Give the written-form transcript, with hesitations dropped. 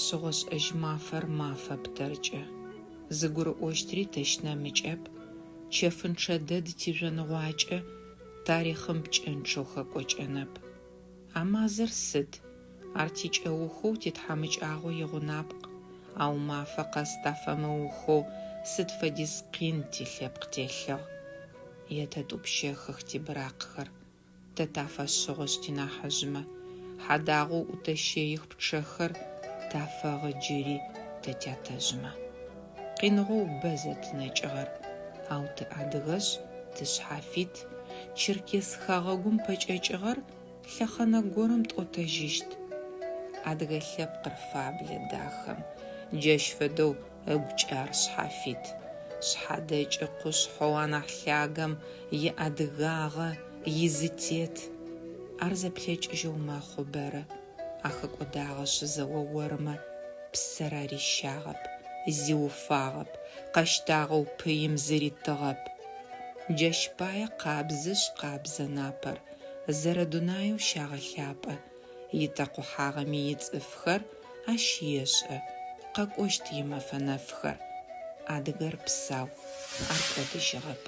Шъыгъо-шӏэжь мафэр мафэп тэркӏэ, Зыгурыӏощтри тэщ нэмыкӏэп. Чэфынчъэ дэд тижъоныгъуакӏэ, Тарихъым пкӏэнчъэу хэкӏокӏэнэп. А мазэр сыд? Ар тикӏэухэу титхьамыкӏагъо игъунапкъ, Ау мафэ къэс тафэмыухэу сыд фэдиз къин тилъэпкъ телъыгъ. Етэтӏупщэхых тибыракъхэр. Тэ тафэшъыгъошъ тинахьыжъмэ, Хьадагъэу ӏутэщэих пчъэхэр, Тафэгъы джыри тэ тятэжъмэ. Къиныгъоу бэ зэтынэкӏыгъэр, Ау тыадыгэшъ, тышъхьафит, Черкес хэгъэгум пэкӏэкӏыгъэр Лъэхъэнэ горэм тӏотэжьыщт. Адыгэ лъэпкъыр фаблэ дахэм, Джащ фэдэу ыгукӏэ ар шъхьафит. Шъхьадэкӏы къушъхьэу анахь лъагэм Иадыгагъэ, изытет. Ар зэплъэкӏыжьэу мэхъу бэрэ, Ахэкӏодагъэшъ зэо ормэ, Псэр арищагъэп, зиуфагъэп, Къэщтагъэу пыим зыритыгъэп. Джащ пае къабзэшъ къабзэ напэр, Зэрэдунаеу щагъэлъапӏэ, Итэкъухьагъэми ицӏыфхэр Ащ ешӏэ, къэкӏощт имэфэ нэфхэр. Адыгэр псау, ар кӏодыжьыгъэп.